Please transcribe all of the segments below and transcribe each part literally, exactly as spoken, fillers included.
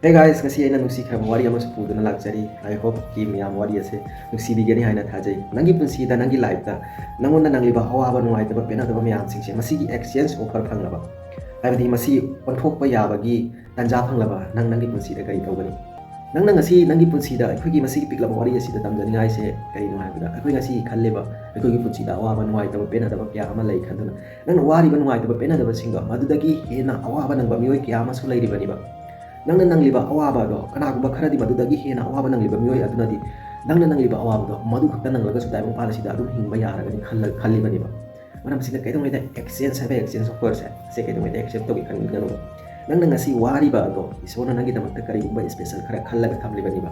Hey guys, ꯉꯁꯤ ꯑꯩꯅ ꯅꯨꯡꯁꯤꯈ꯭ꯔꯕ ꯋꯥꯔꯤ ꯑꯃꯁꯨ ꯄꯨꯗꯨꯅ ꯂꯥꯛꯆꯔꯤ꯫ I hope ꯀꯤ ꯃꯌꯥꯝ ꯋꯥꯔꯤ ꯑꯁꯦ ꯅꯨꯡꯁꯤꯕꯤꯒꯅꯤ ꯍꯥꯏꯅ ꯊꯥꯖꯩ꯫ ꯅꯪꯒꯤ ꯄꯨꯟꯁꯤꯗ, ꯅꯪꯒꯤ ꯂꯥꯏꯐꯇ ꯅꯪꯉꯣꯟꯗ ꯅꯪꯂꯤꯕ ꯑꯋꯥꯕ ꯅꯨꯡꯉꯥꯏꯇꯕ ꯄꯦꯟꯅꯗꯕ ꯃꯌꯥꯝꯁꯤꯡꯁꯦ ꯃꯁꯤꯒꯤ exchange offer ꯐꯪꯂꯕ, ꯍꯥꯏꯕꯗꯤ ꯃꯁꯤ ꯑꯣꯟꯊꯣꯛꯄ ꯌꯥꯕꯒꯤ ꯇꯥꯟꯖꯥ ꯐꯪꯂꯕ ꯅꯪ ꯅꯪꯒꯤ ꯄꯨꯟꯁꯤꯗ ꯀꯔꯤ ꯇꯧꯒꯅꯤ? ꯅꯪꯅ ꯉꯁꯤ ꯅꯪꯒꯤ ꯄꯨꯟꯁꯤꯗ ꯑꯩꯈꯣꯏꯒꯤ ꯃꯁꯤꯒꯤ ꯄꯤꯛꯂꯕ ꯋꯥꯔꯤ ꯑꯁꯤꯗ ꯇꯝꯖꯅꯤꯡꯉꯥꯏꯁꯦ ꯀꯔꯤꯅꯣ ꯍꯥꯏꯕꯗ, ꯑꯩꯈꯣꯏ ꯉꯁꯤ ꯈꯜꯂꯤꯕ ꯑꯩꯈꯣꯏꯒꯤ ꯄꯨꯟꯁꯤꯗ ꯑꯋꯥꯕ ꯅꯨꯡꯉꯥꯏꯇꯕ ꯄꯦꯟꯅꯗꯕ ꯀꯌꯥ ꯑꯃ ꯂꯩ ꯈꯟꯗꯨꯅ, ꯅꯪꯅ ꯋꯥꯔꯤꯕ ꯅꯨꯡꯉꯥꯏꯇꯕ ꯄꯦꯟꯅꯗꯕꯁꯤꯡꯗꯣ ꯃꯗꯨꯗꯒꯤ ꯍꯦꯟꯅ ꯑꯋꯥꯕ ꯅꯪꯕ ꯃꯤꯑꯣꯏ ꯀꯌꯥ ꯑꯃꯁꯨ ꯂꯩꯔꯤꯕꯅꯦꯕ꯫ ꯅꯪꯅ ꯅꯪꯂꯤꯕ ꯑꯋꯥꯕ ꯑꯗꯣ ꯀꯅꯥꯒꯨꯝꯕ ꯈꯔꯗꯤ ꯃꯗꯨꯗꯒꯤ ꯍꯦꯟꯅ ꯑꯋꯥꯕ ꯅꯪꯂꯤꯕ ꯃꯤꯑꯣꯏ ꯑꯗꯨꯅꯗꯤ ꯅꯪꯅ ꯅꯪꯂꯤꯕ ꯑꯋꯥꯕꯗꯣ ꯃꯗꯨ ꯈꯛꯇ ꯅꯪꯂꯒꯁꯨ ꯇꯥꯏꯕꯪꯄꯥꯟ ꯑꯁꯤꯗ ꯑꯗꯨꯝ ꯍꯤꯡꯕ ꯌꯥꯔꯒꯅꯤ ꯈꯜꯂ-, ꯈꯜꯂꯤꯕꯅꯦꯕ꯫ ꯃꯔꯝ ꯑꯁꯤꯅ ꯀꯩꯗꯧꯉꯩꯗ exchange ꯍꯥꯏꯕ exchange offer ꯁꯦ, ꯑꯁꯦ ꯀꯩꯗꯧꯉꯩꯗ accept ꯇꯧꯒꯦ ꯈꯟꯒꯅꯨꯕ꯫ ꯅꯪꯅ ꯉꯁꯤ ꯋꯥꯔꯤꯕ ꯑꯗꯣ ꯏꯁꯣꯔꯅ ꯅꯪꯒꯤꯗꯃꯛꯇ ꯀꯔꯤꯒꯨꯝꯕ special ꯈꯔ ꯈꯜꯂꯒ ꯊꯝꯂꯤꯕꯅꯦꯕ꯫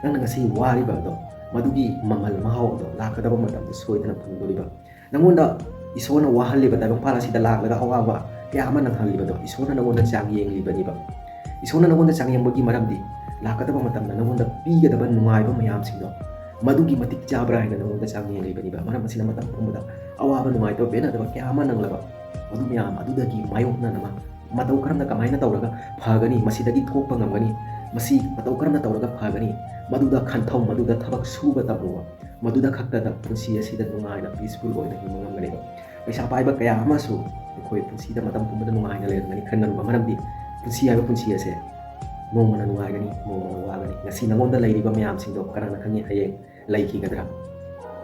ꯅꯪꯅ ꯉꯁꯤ ꯋꯥꯔꯤꯕ ꯑꯗꯣ ꯃꯗꯨꯒꯤ ꯃꯃꯜ ꯃꯍꯥꯎ ꯑꯗꯣ ꯂꯥꯛꯀꯗꯕ ꯃꯇꯝꯗ ꯁꯣꯏꯗꯅ ꯐꯪꯗꯣꯔꯤꯕ꯫ ꯅꯪꯉꯣꯟꯗ ꯏꯁꯣꯔꯅ ꯋꯥꯍꯜꯂꯤꯕ ꯇꯥꯏꯕꯪꯄꯥꯟ ꯑꯁꯤꯗ ꯂꯥꯛꯂꯒ ꯑꯋꯥꯕ ꯀꯌꯥ ꯑꯃ ꯅꯪꯍꯜꯂꯤꯕꯗꯣ ꯏꯁꯣꯔꯅ ꯅꯪꯉꯣꯟꯗ ꯆꯥꯡ ꯌꯦꯡꯂꯤꯕꯅꯦꯕ꯫ ꯏꯁꯣꯔꯅ ꯅꯪꯉꯣꯟꯗ ꯆꯥꯡ ꯌꯦꯡꯕꯒꯤ ꯃꯔꯝꯗꯤ ꯂꯥꯛꯀꯗꯕ ꯃꯇꯝꯗ ꯅꯪꯉꯣꯟꯗ ꯄꯤꯒꯗꯕ ꯅꯨꯡꯉꯥꯏꯕ ꯃꯌꯥꯝꯁꯤꯡꯗꯣ ꯃꯗꯨꯒꯤ ꯃꯇꯤꯛ ꯆꯥꯕ꯭ꯔꯥ ꯍꯥꯏꯅ ꯅꯪꯉꯣꯟꯗ ꯆꯥꯡ ꯌꯦꯡꯂꯤꯕꯅꯦꯕ꯫ ꯃꯔꯝ ꯑꯁꯤꯅ ꯃꯇꯝ ꯄꯨꯝꯕꯗ ꯑꯋꯥꯕ ꯅꯨꯡꯉꯥꯏꯇꯕ ꯄꯦꯟꯅꯗꯕ ꯀꯌꯥ ꯑꯃ ꯅꯪꯂꯕ, ꯃꯗꯨ ꯃꯌꯥꯝ ꯑꯗꯨꯗꯒꯤ ꯃꯥꯌꯣꯛꯅꯅꯕ ꯃꯇꯧ ꯀꯔꯝꯅ ꯀꯃꯥꯏꯅ ꯇꯧꯔꯒ ꯐꯒꯅꯤ, ꯃꯁꯤꯗꯒꯤ ꯊꯣꯛꯄ ꯉꯝꯒꯅꯤ, ꯃꯁꯤ ꯃꯇꯧ ꯀꯔꯝꯅ ꯇꯧꯔꯒ ꯐꯒꯅꯤ, ꯃꯗꯨꯗ ꯈꯟꯊꯧ, ꯃꯗꯨꯗ ꯊꯕꯛ ꯁꯨꯕ ꯇꯝꯃꯨꯕ, ꯃꯗꯨꯗ ꯈꯛꯇꯗ ꯄꯨꯟꯁꯤ ꯑꯁꯤꯗ ꯅꯨꯡꯉꯥꯏꯅ peaceful ꯑꯣꯏꯅ ꯍꯤꯡꯕ ꯉꯝꯒꯅꯦꯕ꯫ ꯄꯩꯁꯥ ꯄꯥꯏꯕ ꯀꯌꯥ ꯑꯃꯁꯨ ꯑꯩꯈꯣꯏ ꯄꯨꯟꯁꯤꯗ ꯃꯇꯝ ꯄꯨꯝꯕꯗ ꯅꯨꯡꯉꯥꯏꯅ ꯂꯩꯔꯝꯒꯅꯤ ꯈꯟꯒꯅꯨꯕ, ꯃꯔꯝꯗꯤ ꯄꯨꯟꯁꯤ ꯍꯥꯏꯕ ꯄꯨꯟꯁꯤ ꯑꯁꯦ ꯅꯣꯡꯃꯅ ꯅꯨꯡꯉꯥꯏꯒꯅꯤ, ꯅꯣꯡꯃꯅ ꯋꯥꯒꯅꯤ꯫ ꯉꯁꯤ ꯅꯉꯣꯟꯗ ꯂꯩꯔꯤꯕ ꯃꯌꯥꯝꯁꯤꯡꯗꯣ ꯀꯅꯥꯅ ꯈꯪꯉꯤ ꯍꯌꯦꯡ ꯂꯩꯈꯤꯒꯗ꯭ꯔꯥ?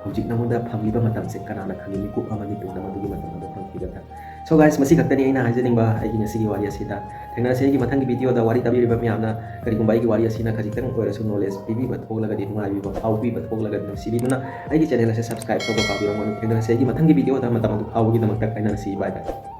ꯍꯧꯖꯤꯛ ꯅꯉꯣꯟꯗ ꯐꯪꯂꯤꯕ ꯃꯇꯝꯁꯦ ꯀꯅꯥꯅ ꯈꯪꯉꯤ ꯃꯤꯀꯨꯞ ꯑꯃꯒꯤ ꯇꯨꯡꯗ ꯃꯗꯨꯒꯤ ꯃꯇꯝ ꯑꯗꯨ ꯐꯪꯈꯤꯒꯗ꯭ꯔꯥ? So guys, ꯃꯁꯤ ꯈꯛꯇꯅꯤ ꯑꯩꯅ ꯍꯥꯏꯖꯅꯤꯡꯕ ꯑꯩꯒꯤ ꯉꯁꯤꯒꯤ ꯋꯥꯔꯤ ꯑꯁꯤꯗ꯫ ꯊꯦꯡꯅꯔꯁꯤ ꯑꯩꯒꯤ ꯃꯊꯪꯒꯤ video ꯗ꯫ ꯋꯥꯔꯤ ꯇꯥꯕꯤꯔꯤꯕ ꯃꯌꯥꯝꯅ ꯀꯔꯤꯒꯨꯝꯕ ꯑꯩꯒꯤ ꯋꯥꯔꯤ ꯑꯁꯤꯅ ꯈꯖꯤꯛꯇꯪ ꯑꯣꯏꯔꯁꯨ knowledge ꯄꯤꯕꯤꯕ ꯊꯣꯛꯂꯒꯗꯤ, ꯅꯨꯡꯉꯥꯏꯕꯤꯕ ꯐꯥꯎꯕꯤꯕ ꯊꯣꯛꯂꯒꯗꯤ, ꯅꯨꯡꯁꯤꯕꯤꯗꯨꯅ ꯑꯩꯒꯤ channel ꯑꯁꯤ subscribe ꯇꯧꯕ ꯀꯥꯎꯕꯤꯔꯝꯒꯅꯨ꯫ ꯊꯦꯡꯅꯔꯁꯤ ꯑꯩꯒꯤ ꯃꯊꯪꯒꯤ video ꯗ꯫ ꯃꯇꯝ ꯑꯗꯨ ꯐꯥꯎꯕꯒꯤꯗꯃꯛꯇ ꯀꯥꯏꯅꯔꯁꯤ꯫ Bye bye꯫